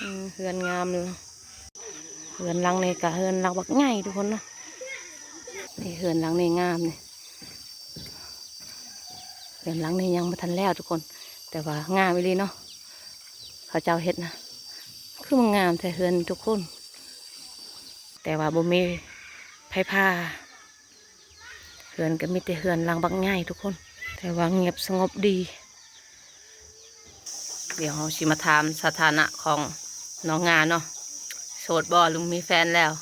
ອືມ ເຮືອນງາມເລີຍ. ເຮືອນຫຼັງນີ້ກະເຮືອນຫຼັງບັກໃຫຍ່ທຸກຄົນເນາະ. ນີ້ເຮືອນຫຼັງນີ້ງາມນີ້. ເຮືອນຫຼັງນີ້ຍັງບໍ່ທັນແລ້ວທຸກຄົນ ແຕ່ວ່າງາມອີ່ຫຼີເນາະ. ເຂົາເຈົ້າເຮັດນະ ຄືມັນງາມແທ້ເຮືອນທຸກຄົນ ແຕ່ວ່າບໍ່ມີໃຜພາ. ເຮືອນກໍມີແຕ່ເຮືອນຫຼັງບັກໃຫຍ່ທຸກຄົນ ແຕ່ວ່າງຽບສະຫງົບດີ. ດຽວເຮົາຊິມາຖາມສະຖານະຂອງນ້ອງງາເນາະ. ໂສດບໍ່ ຫຼືມີແຟນແລ້ວ?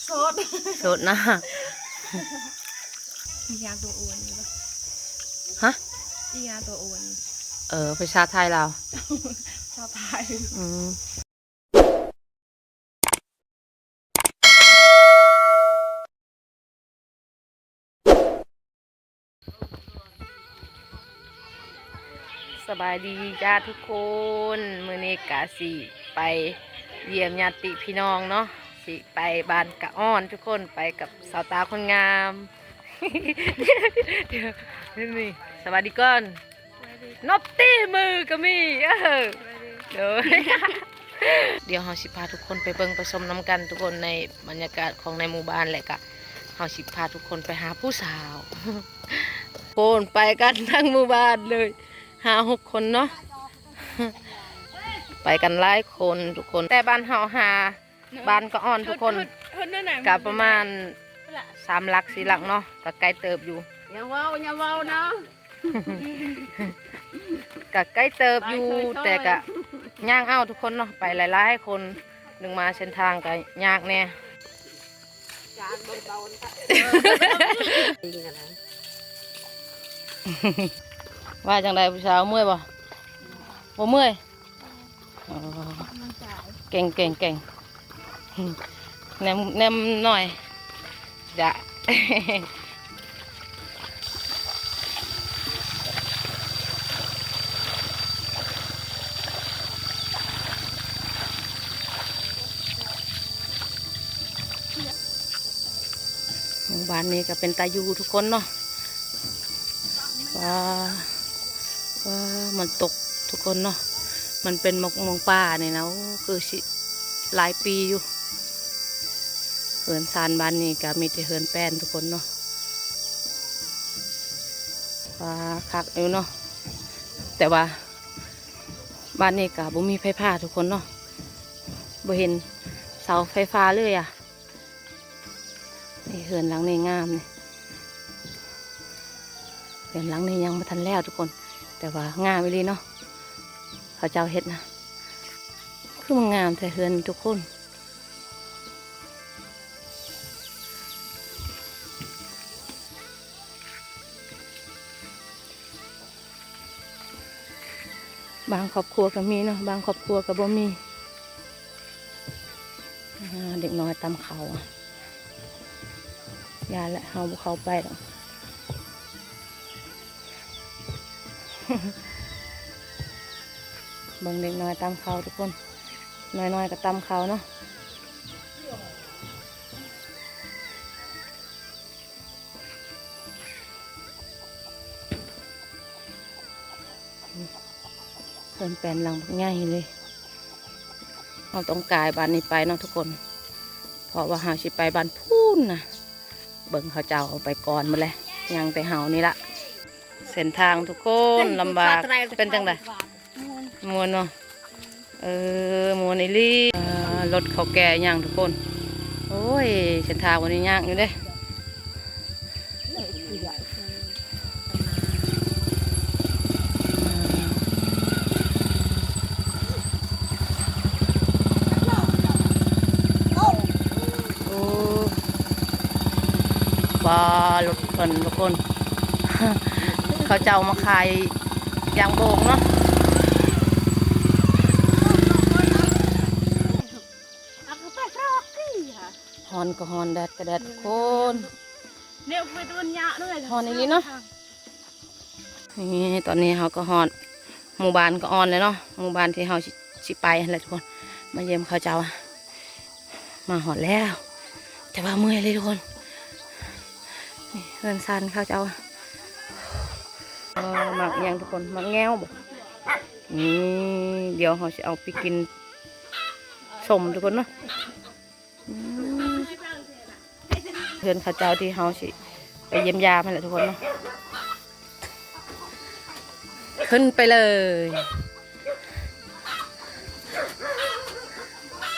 ໂສດ ໂສດນະ. ອີຫຍັງຕົວອ້ວນນີ້ບໍ່? ຮະ? ອີຫຍັງຕົວອ້ວນ? ເອີ ພາສາໄທລາວ. ພາສາໄທ. ອືມ. ສະບາຍດີຈ້າທຸກຄົນ. ມື້ນີ້ກະຊິໄປຢ້ຽມຍາດຕິພີ່ນ້ອງເນາະ, ຊິໄປບ້ານກະອ່ອນທຸກຄົນ, ໄປກັບສາວຕາຄົນງາມ. ດຽວ ດຽວ ດຽວນີ້ ສະບາຍດີກ່ອນ. ນົບຕີມືກໍມີ. ເອີ ໂດຍ. ດຽວເຮົາຊິພາທຸກຄົນໄປເບິ່ງໄປຊົມນຳກັນທຸກຄົນ ໃນບັນຍາກາດຂອງໃນໝູ່ບ້ານ ແລະກະເຮົາຊິພາທຸກຄົນໄປຫາຜູ້ສາວ. ໂພນ ໄປກັນທັງໝູ່ບ້ານເລີຍ ຫ້າຫົກຄົນເນາະ, ໄປກັນຫຼາຍຄົນທຸກຄົນ. ແຕ່ບ້ານເຮົາຫາ ບ້ານກະອ່ອນທຸກຄົນ ກະປະມານສາມຫຼັກສີ່ຫຼັກເນາະ, ກະໄກເຕີບຢູ່. ຢ່າເວົ້າ ຢ່າເວົ້ານະ. ກະໄກເຕີບຢູ່ ແຕ່ກະຍ່າງເອົາທຸກຄົນເນາະ, ໄປຫຼາຍໆຄົນ ດຶງມາເສັ້ນທາງກະຍາກແດ່. ວ່າຈັ່ງໃດຜູ້ສາວ ເມື່ອຍບໍ່? ບໍ່ເມື່ອຍ. ອໍ ເກັ່ງໆໆ ແນມ ແນມໜ້ອຍ ຈະ ໝູ່ບ້ານນີ້ກໍເປັນຕາຢູ່ທຸກຄົນເນາະ. ວ້າ ວ້າ ມັນຕົກທຸກຄົນເນາະ, ມັນເປັນໝອກມ່ວງປ່ານີ້ນະ. ໂອ້ ຄືຊິຫຼາຍປີຢູ່. ເຮືອນຊານບ້ານນີ້ກໍມີແຕ່ເຮືອນແປ້ນທຸກຄົນເນາະ. ວ້າ ຄັກຢູ່ເນາະ, ແຕ່ວ່າບ້ານນີ້ກໍບໍ່ມີໄຟຟ້າທຸກຄົນເນາະ, ບໍ່ເຫັນເສົາໄຟຟ້າເລີຍອະ. ນີ້ເຮືອນຫຼັງນີ້ງາມນີ້, ເຮືອນຫຼັງນີ້ຍັງບໍ່ທັນແລ້ວທຸກຄົນ ແຕ່ວ່າງາມອີ່ຫຼີເນາະ. ເຂົາເຈົ້າເຮັດນະ ຄືມັນງາມແທ້ເຮືອນທຸກຄົນ. ບາງຄອບຄົວກໍມີເນາະ, ບາງຄອບຄົວກໍບໍ່ມີ. ອ່າ ເດັກນ້ອຍຕຳເຂົ້າ ຢ່າແຫຼະ ເຮົາບໍ່ເຂົ້າໄປດອກ. ເບິ່ງເດັກນ້ອຍຕຳເຂົ້າທຸກຄົນ, ນ້ອຍໆກໍຕຳເຂົ້າເນາະ. ເຮືອນແປ້ນຫຼັງບັກໃຫຍ່ເລີຍ. ເຮົາຕ້ອງກາຍບ້ານນີ້ໄປເນາະທຸກຄົນ, ເພາະວ່າເຮົາຊິໄປບ້ານພຸ້ນນະ. ເບິ່ງເຂົາເຈົ້າໄປກ່ອນໝົດແລ້ວ, ຍັງແຕ່ເຮົານີ້ລະ. ເສັ້ນທາງທຸກຄົນລຳບາກ. ເປັນຈັ່ງໃດ? ມ່ວນເນາະ. ເອີ ມ່ວນອີ່ຫຼີ. ເອີ ລົດເຂົາແກ່ຫຍັງທຸກຄົນ. ໂອ້ຍ ເສັ້ນທາງວັນນີ້ຍາກຢູ່ເດ້. ໂອ້ ປາ ລົດເພິ່ນທຸກຄົນ. ເຂົາເຈົ້າມາຂາຍ ຢາງໂບກເນາະ. ຮ້ອນກໍຮ້ອນ ແດດກໍແດດທຸກຄົນ. ຮ້ອນອີ່ຫຼີເນາະ. ນີ້ ຕອນນີ້ເຮົາກໍຮອດໝູ່ບ້ານກະອ່ອນແລ້ວເນາະ, ໝູ່ບ້ານທີ່ເຮົາຊິ ຊິໄປຫັ້ນແຫຼະທຸກຄົນ. ມາຢ້ຽມເຂົາເຈົ້າ ມາຮອດແລ້ວ ແຕ່ວ່າເມື່ອຍເລີຍທຸກຄົນ. ນີ້ເຮືອນຊານເຂົາເຈົ້າ. ເອີ ໝາກຫຍັງທຸກຄົນ? ໝາກແງວບໍ? ນີ້ ດຽວເຮົາຊິເອົາໄປກິນ ຊົມທຸກຄົນເນາະ. ອືມ ເຮືອນເຂົາເຈົ້າທີ່ເຮົາຊິໄປຢ້ຽມຢາມຫັ້ນແຫຼະທຸກຄົນເນາະ. ຂຶ້ນໄປເລີຍ.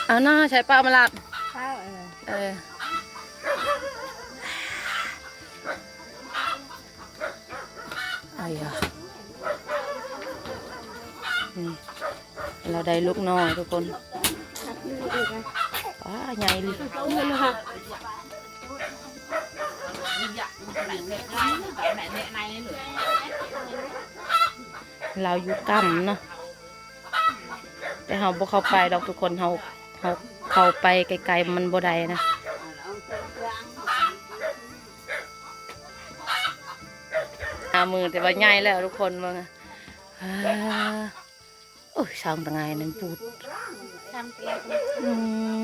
ເອົາເນາະ ໃສ່ເປົ້າມາລາດ. ເອີ ອາຍາ ອືມ ລາວໄດ້ລູກນ້ອຍທຸກຄົນ. ວ້າ ໃຫຍ່ລີ ລາວຢູ່ກ້ຳເນາະ. ແຕ່ເຮົາບໍ່ເຂົ້າໄປດອກທຸກຄົນ ເຮົາ ເຮົາເຂົ້າໄປໄກໆມັນບໍ່ໄດ້ນະ. ຫ້າມື້ ແຕ່ວ່າໃຫຍ່ແລ້ວທຸກຄົນເບິ່ງ. ໂອ້ຍ ຊ່າງຕະງາຍນັ້ນປູດ. ອືມ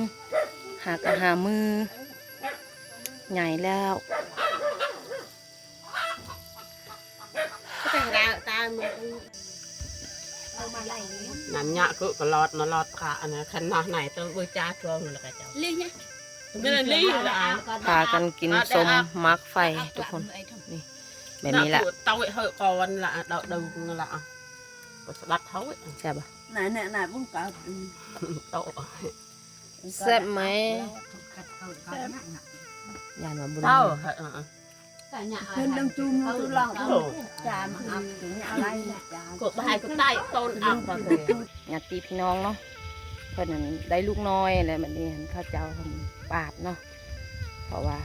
ຫາກະຫ້າມື້ ໃຫຍ່ແລ້ວ. ນັ້ນຍະຄືກະລອດມາລອດພະອັນນັ້ນ ຄັນມາໃນຕ້ອງບູຊາທວງລະກະເຈົ້າ ລີ ພາກັນກິນສົ້ມໝາກໄຟທຸກຄົນ. ນີ້ ແບບນີ້ລະ ເຕົາເຮີກ່ອນລະ ເຕົາດຶງລະ ກະສະບັດເຮົາ ແຊບບໍ່? ນະ ນະ ນະ ບຸນກະ ເຕົາ ແຊບໄໝ? ຢ້ານວ່າບໍ່ໄດ້ ເອີ ເພິ່ນຕ້ອງຈູມລອງ ໂອ້ ຈາມ ອາບ ກິນອະໄລນະ ຈາມ ກົດໃຫ້ກົດໃຕ້ຕົ້ນ ອາບ ຍາດຕິພີ່ນ້ອງເນາະ ເພິ່ນນັ້ນໄດ້ລູກນ້ອຍແລ້ວ ບັດນີ້ເຂົາເຈົ້າເພິ່ນປາດເນາະ ເພາະວ່າ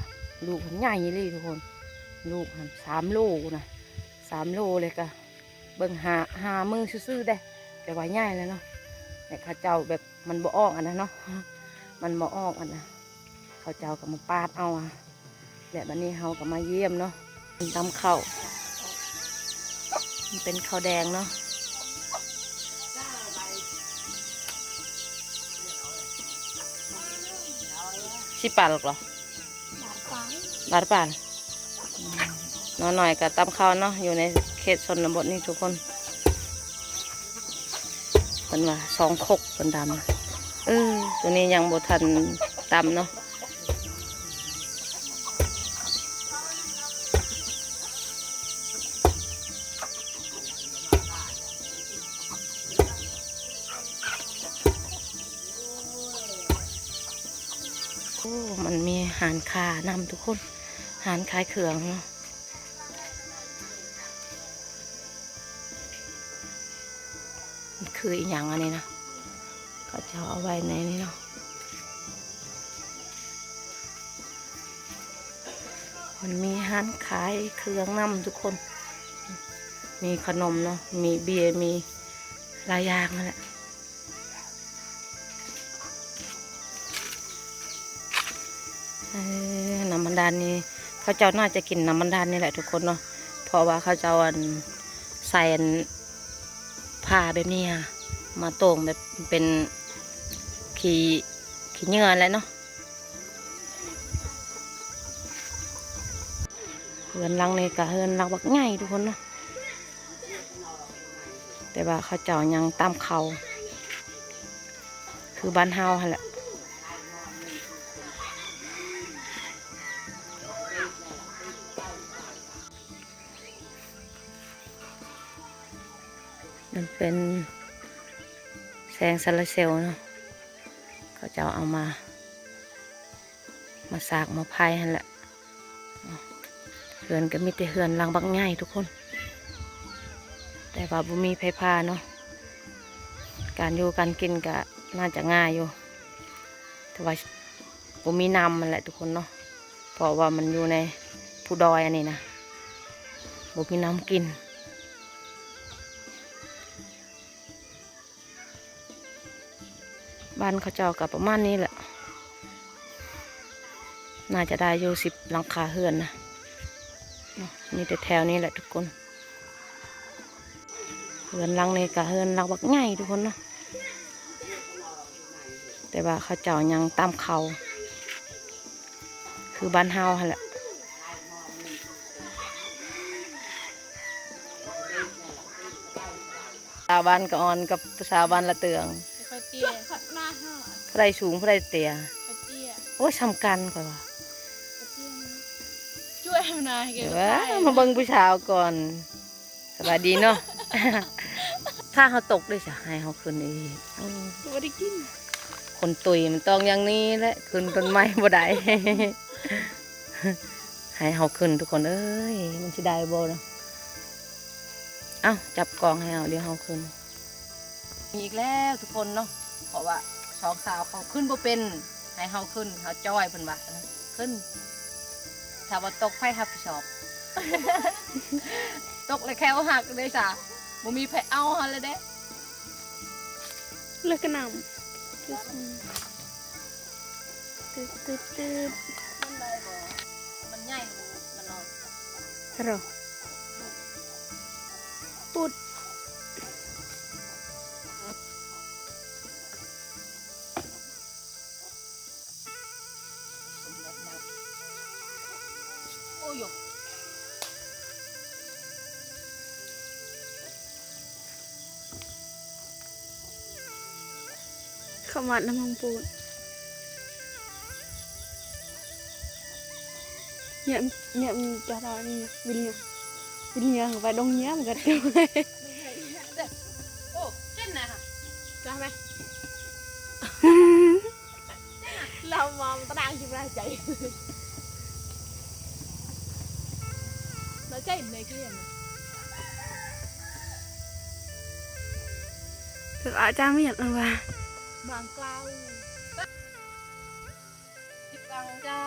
ລູກເພິ່ນໃຫຍ່ອີ່ຫຼີທຸກຄົນ ລູກຫັ້ນສາມໂລນະ ສາມໂລ ແລ້ວກະເບິ່ງ ຫ້າ ຫ້າມື້ຊື່ໆເດ້ ແຕ່ວ່າໃຫຍ່ແລ້ວເນາະ ແຕ່ເຂົາເຈົ້າແບບ ມັນບໍ່ອອກຫັ້ນນະເນາະ ມັນບໍ່ອອກຫັ້ນນະ ເຂົາເຈົ້າກະມາປາດເອົາ ແລະ ບັດນີ້ເຮົາກະມາຢ້ຽມເນາະ ຕຳເຂົ້າ ມັນເປັນເຂົ້າແດງເນາະ ຊິປາດລະ ບາດປານ ນ້ອງນ້ອຍກະຕຳເຂົ້າເນາະ ຢູ່ໃນເຂດຊົນນະບົດນີ້ທຸກຄົນ ເພິ່ນວ່າສອງຄົກເພິ່ນຕຳ ເອີ ໂຕນີ້ຍັງບໍ່ທັນຕຳເນາະ. ໂອ້ ມັນມີຮ້ານຄ້ານຳທຸກຄົນ ຮ້ານຂາຍເຄື່ອງເນາະ ມັນຄືອີ່ຫຍັງອັນນີ້ນະ ເຂົາເຈົ້າເອົາໄວ້ໃນນີ້ເນາະ. ມັນມີຮ້ານຂາຍເຄື່ອງນຳທຸກຄົນ ມີຂະໜົມເນາະ ມີເບຍ ມີຫຼາຍຢ່າງຫັ້ນແຫຼະ ເອີ ນ້ຳມັນດານນີ້ ເຂົາເຈົ້າໜ້າຈະກິນນ້ຳມັນດານນີ້ແຫຼະທຸກຄົນເນາະ ເພາະວ່າເຂົາເຈົ້າ ອັນ ໃສ່ ອັນ ຜ້າແບບນີ້ຫາ ມາໂຕ່ງແບບເປັນຂີ້ ຂີ້ເຫຍື້ອຫັ້ນແຫຼະເນາະ. ເຮືອນຫຼັງນີ້ກະເຮືອນຫຼັງບັກໃຫຍ່ທຸກຄົນເນາະ ແຕ່ວ່າເຂົາເຈົ້າຍັງຕຳເຂົ້າ ຄືບ້ານເຮົາຫັ້ນແຫຼະ ມັນເປັນແສງໂຊລາເຊວເນາະ ເຂົາເຈົ້າເອົາມາ ມາສາກມາໄຟຫັ້ນແຫຼະ ເຮືອນກະມີແຕ່ເຮືອນຫຼັງບັກໃຫຍ່ທຸກຄົນ ແຕ່ວ່າບໍ່ມີໄຟຟ້າເນາະ ການຢູ່ການກິນກະໜ້າຈະງ່າຍຢູ່ ແຕ່ວ່າບໍ່ມີນ້ຳຫັ້ນແຫຼະທຸກຄົນເນາະ ເພາະວ່າມັນຢູ່ໃນພູດອຍອັນນີ້ນະ ບໍ່ມີນ້ຳກິນ. ບ້ານເຂົາເຈົ້າກະປະມານນີ້ແຫຼະ ໜ້າຈະໄດ້ຢູ່ສິບຫຼັງຄາເຮືອນນະ ເນາະ ມີແຕ່ແຖວນີ້ແຫຼະທຸກຄົນ ເຮືອນຫຼັງນີ້ກະເຮືອນຫຼັງບັກໃຫຍ່ທຸກຄົນເນາະ ແຕ່ວ່າເຂົາເຈົ້າຍັງຕຳເຂົ້າ ຄືບ້ານເຮົາຫັ້ນແຫຼະ ສາວບ້ານກະອ່ອນກັບສາວບ້ານລະເຕືອງ ເຕ້ຍ ຜູ້ໃດສູງຜູ້ໃດເຕ້ຍ? ຂ້ອຍເຕ້ຍ. ໂອ້ຍ ສ່ຳກັນຂ້ອຍວ່າ. ຂ້ອຍເຕ້ຍ. ຊ່ວຍນາໃຫ້ແກ ເອີ ມາເບິ່ງຜູ້ສາວກ່ອນ. ສະບາຍດີເນາະ. ຖ້າເຮົາຕົກເດ້ຊະ ໃຫ້ເຮົາຂຶ້ນອີກ. ອືມ ບໍ່ໄດ້ກິນ. ຄົນຕຸ້ຍມັນຕ້ອງຢ່າງນີ້ແຫຼະ ຂຶ້ນຕົ້ນໄມ້ບໍ່ໄດ້. ໃຫ້ເຮົາຂຶ້ນທຸກຄົນເອີຍ ມັນຊິໄດ້ບໍ່ເນາະ? ເອົ້າ ຈັບກ້ອງໃຫ້ເຮົາ ດຽວເຮົາຂຶ້ນ. ມີອີກແລ້ວທຸກຄົນເນາະ ເພາະວ່າສອງສາວເຂົາຂຶ້ນບໍ່ເປັນ ໃຫ້ເຮົາຂຶ້ນ ເຮົາຈ່ອຍເພິ່ນວ່າ ເອີ ຂຶ້ນ ຖ້າວ່າຕົກໃຜຮັບຜິດຊອບ? ຕົກແລ້ວແຂ້ວຫັກເດ້ຊະ ບໍ່ມີໃຜເອົາເຮົາແລ້ວເດ້. ແລ້ວກໍນ້ຳ ຕຶດໆໆ ມັນໄດ້ບໍ່? ມັນໃຫຍ່ ມັນນ້ອຍ ຮະ ປຸດ. ໂອ້ຍ ເຂົ້າມານຳຫ້ອງປູນ. ເຍາະ ເຍາະ ຈະລານີ້ ວິນຍາ ວິນຍາໄປດົງເຍາະ ມັນກໍ ໂອ້ ເຊັ່ນນະ ຈ້າໄປ ລາວມອງຕາໜ່າງຢູ່ລາຍໃຈ ລາຍໃຈໃນເກມ ຄືອາຈານມີຫຍັງວ່າ ບາງກລາວ ຜິດຫວັງຈ້າ.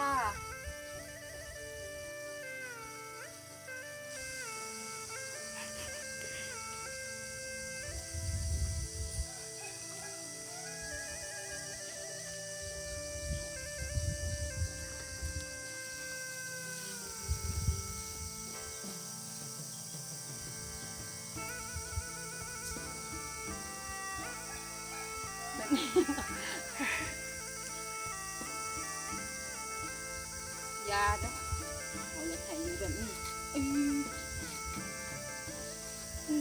ຢ່າເດີ ເຮົາຢາກໃຫ້ຢູ່ແບບນີ້. ອື ອື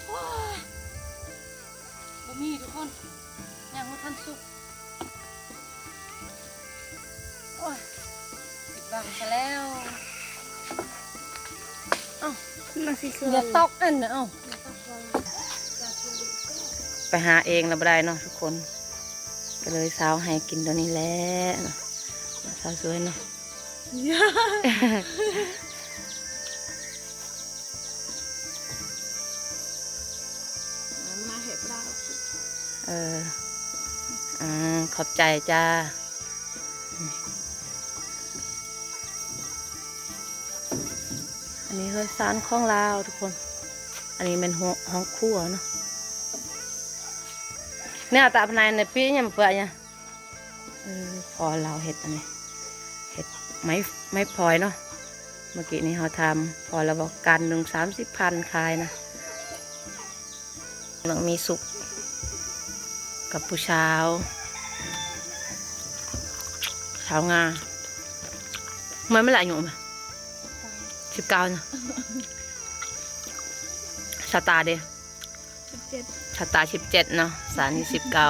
ໂອ້ຍ ບໍ່ມີທຸກຄົນ ຍັງບໍ່ທັນສຸກ. ໂອ້ຍ ຜິດຫວັງຊະແລ້ວ. ເອົ້າ ມັນຊິຄື ຢ່າຕົກອັນນະ ເອົ້າ ໄປຫາເອງລະບໍ່ໄດ້ເນາະທຸກຄົນ ກໍເລີຍຊາວໃຫ້ກິນຕົວນີ້ແຫຼະເນາະ ຊາວສວຍເນາະ. ມາເຮັດລາວກິນ ເອີ ອື ຂອບໃຈຈ້າ. ອັນນີ້ເຮືອນຊານຂອງລາວທຸກຄົນ ອັນນີ້ແມ່ນຫ້ອງ ຫ້ອງຄົວເນາະ. ແນວຕາພະໄນໃນປີນີ້ເພື່ອຫຍັງ? ເອີ ພໍ່ລາວເຮັດອັນນີ້ ເຮັດໄມ້ ໄມ້ພອຍເນາະ. ເມື່ອກີ້ນີ້ເຮົາຖາມພໍ່ລາວວ່າ ການໜຶ່ງສາມສິບພັນຂາຍນະ. ກຳລັງມີສຸກກັບຜູ້ສາວ ສາວງາມ. ເມື່ອຍມັນລະອາຍຸມະ ສິບເກົ້ານະ. ຊາຕາເດ? ສິບເຈັດ ຊາຕາສິບເຈັດເນາະ ຊານີ້ສິບເກົ້າ.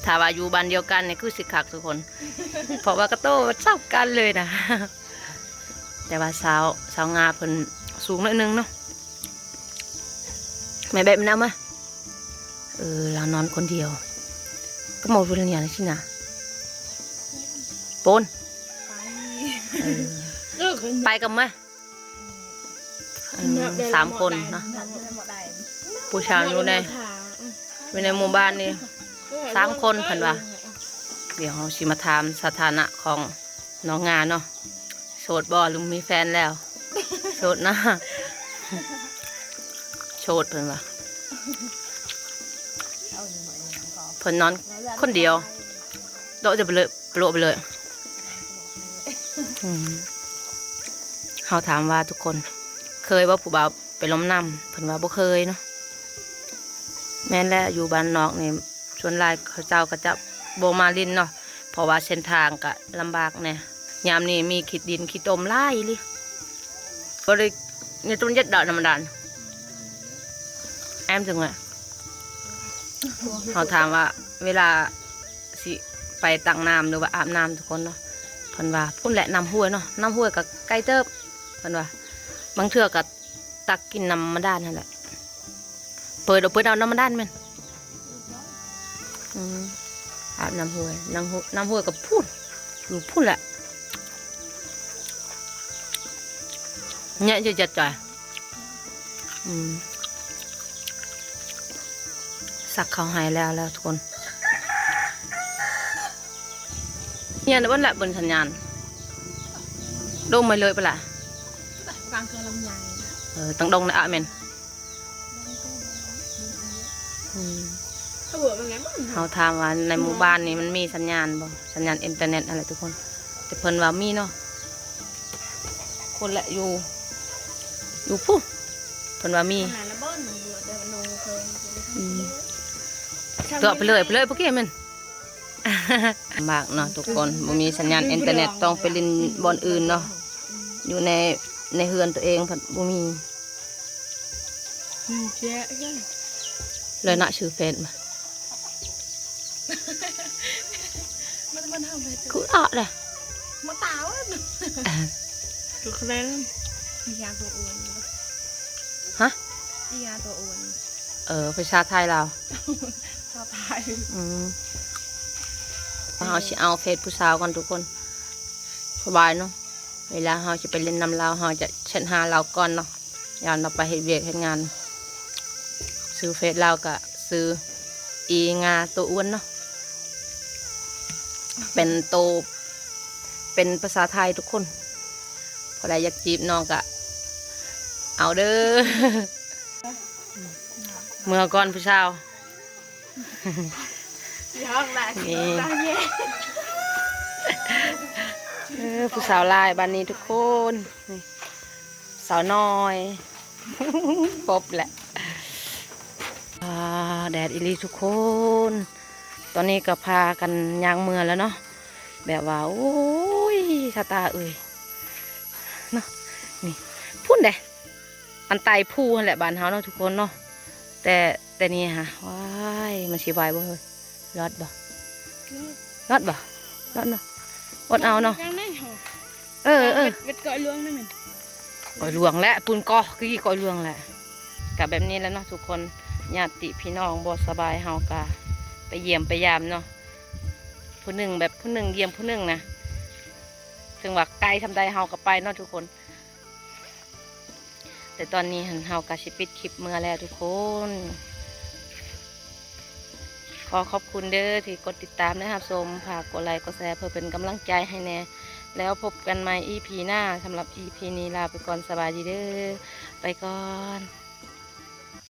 ຖ້າວ່າຢູ່ບ້ານດຽວກັນນີ້ຄືຊິຄັກທຸກຄົນ ເພາະວ່າກະໂຕເທົ່າກັນເລີຍນະ. ແຕ່ວ່າສາວ ສາວງາເພິ່ນສູງໜ້ອຍໜຶ່ງເນາະ. ແມ່ແບບມັນເອົາມາ ເອີ ລາວນອນຄົນດຽວ ກໍມາເປັນຫຍັງຊີ້ນະ ໂປນ ໄປ ເອີ ໄປກັບມາ ເອີ ສາມຄົນເນາະ ຜູ້ຊາວຢູ່ໃນ ຢູ່ໃນໝູ່ບ້ານນີ້ສາມຄົນເພິ່ນວ່າ. ດຽວເຮົາຊິມາຖາມສະຖານະຂອງນ້ອງງາເນາະ ໂສດບໍ່ ຫຼືມີແຟນແລ້ວ? ໂສດນະ ໂສດເພິ່ນວ່າ ເພິ່ນນອນຄົນດຽວ ໂລະຈະໄປເລີຍ ໂລະໄປເລີຍ. ອືມ ເຮົາຖາມວ່າທຸກຄົນເຄີຍບໍ່ຜູ້ບ່າວໄປລົມນ້ຳ ເພິ່ນວ່າບໍ່ເຄີຍເນາະ. ແມ່ນແຫຼະ ຢູ່ບ້ານນອກນີ້ ສ່ວນຫຼາຍເຂົາເຈົ້າກໍຈະບໍ່ມາຫຼິ້ນເນາະ ເພາະວ່າເສັ້ນທາງກໍລຳບາກແດ່. ຍາມນີ້ມີຂີ້ດິນຂີ້ຕົມຫຼາຍອີ່ຫຼີ ກໍເລີຍນີ້ຕ້ອງເຢັດດອກນຳມັນດານ ແອມເຖິງວ່າ ເຮົາຖາມວ່າເວລາຊິໄປຕັກນ້ຳ ຫຼືວ່າອາບນ້ຳ ທຸກຄົນເນາະ ເພິ່ນວ່າ ພຸ້ນແຫຼະນ້ຳຫ້ວຍເນາະ ນ້ຳຫ້ວຍກໍໄກເຕີບ ເພິ່ນວ່າ ບາງເທື່ອກໍ ຕັກກິນນ້ຳບາດານຫັ້ນແຫຼະ ເປີດເອົາ ເປີດເອົານ້ຳບາດານແມ່ນ ອືມ ອາບນ້ຳຫ້ວຍ ນ້ຳຫ້ວຍ ນ້ຳຫ້ວຍກໍພຸ້ນ ຢູ່ພຸ້ນແຫຼະ ແຍະຈະຈັດຈ່ອຍ ອືມ ສັກເຂົ້າໃຫ້ແລ້ວ ແລ້ວທຸກຄົນ. ເຮືອນເບິ່ນລະ ເບິ່ນສັນຍານ ດົງໄປເລີຍປະລະ ກາງເຄືອລຳໃຫຍ່ ເອີ ຕັ້ງດົງນະອະແມ່ນ ອືມ ເຮົາຖາມວ່າໃນໝູ່ບ້ານນີ້ມັນມີສັນຍານບໍ່ ສັນຍານອິນເຕີເນັດຫັ້ນແຫຼະທຸກຄົນ ແຕ່ເພິ່ນວ່າມີເນາະ ຄົນລະຢູ່ ຢູ່ພຸ້ນ ເພິ່ນວ່າມີ ອືມ ຕົວະໄປເລີຍ ໄປເລີຍ ພວກແກແມ່ນ ລຳບາກເນາະທຸກຄົນ ບໍ່ມີສັນຍານອິນເຕີເນັດ ຕ້ອງໄປຫຼິ້ນບ່ອນອື່ນເນາະ ຢູ່ໃນ ໃນເຮືອນຕົວເອງພັດບໍ່ມີ ອືມ ແຊະ ເລີຍນະ ຊື່ເຟສມາ ມັນ ມັນເອົາໄປ ຄືອະເດ້ ມາຕາວ ຄືເຄຣນ ອີຫຍັງຕົວອ້ວນ ຮະ ອີຫຍັງຕົວອ້ວນ ເອີ ພາສາໄທລາວ ພາສາໄທ ອືມ ເຮົາຊິເອົາເຟສຜູ້ສາວກ່ອນທຸກຄົນ ສະບາຍເນາະ ເວລາເຮົາຊິໄປຫຼິ້ນນຳລາວ ເຮົາຈະແຊັດຫາລາວກ່ອນເນາະ ຢ້ານລາວໄປເຮັດວຽກເຮັດງານ ຊື່ເຟສລາວກະຊື່ ອີງາໂຕອ້ວນເນາະ ເປັນໂຕ ເປັນພາສາໄທທຸກຄົນ ຜູ້ໃດຢາກຈີບນ້ອງກະເອົາເດີ້ ເມືອກ່ອນຜູ້ສາວ ນີ້ ເອີ ຜູ້ສາວຫຼາຍບາດນີ້ທຸກຄົນ ນີ້ ສາວນ້ອຍ ປົບແຫຼະ ອ່າ ແດດອີ່ຫຼີທຸກຄົນ ຕອນນີ້ກໍພາກັນຍ່າງເມືອແລ້ວເນາະ ແບບວ່າ ໂອ້ຍ ຊາຕາເອີຍ ເນາະ ນີ້ ພຸ້ນເດ້ ອັນໄຕພູຫັ້ນແຫຼະບ້ານເຮົາເນາະທຸກຄົນເນາະ ແຕ່ ແຕ່ນີ້ຫາ ວ້າຍ ມັນຊິໄຫວບໍ່ເຮີ້ຍ ລອດບໍ່ ລອດບໍ່ ລອດເນາະ ອົດເອົາເນາະ ເອີ ເອີ ເວັດ ເວັດກ້ອຍຫຼວງນັ້ນແມ່ນ ກ້ອຍຫຼວງແຫຼະ ປຸ້ນກໍຄືກ້ອຍຫຼວງແຫຼະ ກະແບບນີ້ແຫຼະເນາະທຸກຄົນ ຍາດຕິພີ່ນ້ອງບໍ່ສະບາຍ ເຮົາກະໄປຢ້ຽມໄປຢາມເນາະ ຜູ້ໜຶ່ງແບບ ຜູ້ໜຶ່ງຢ້ຽມຜູ້ໜຶ່ງນະ ເຖິງວ່າໄກສ່ຳໃດເຮົາກໍໄປເນາະທຸກຄົນ. ແຕ່ຕອນນີ້ຫັ້ນເຮົາກໍຊິປິດຄລິບເມືອແລ້ວທຸກຄົນ. ຂໍຂອບຄຸນເດີທີ່ກົດຕິດຕາມ ແລະ ຮັບຊົມ. ຝາກກົດໄລກົດແຊເພື່ອເປັນກຳລັງໃຈໃຫ້ແດ່. ແລ້ວພົບກັນໃໝ່ອີພີໜ້າ. ສຳລັບອີພີນີ້ລາໄປກ່ອນ. ສະບາຍດີເດີ. ໄປກ່ອນ.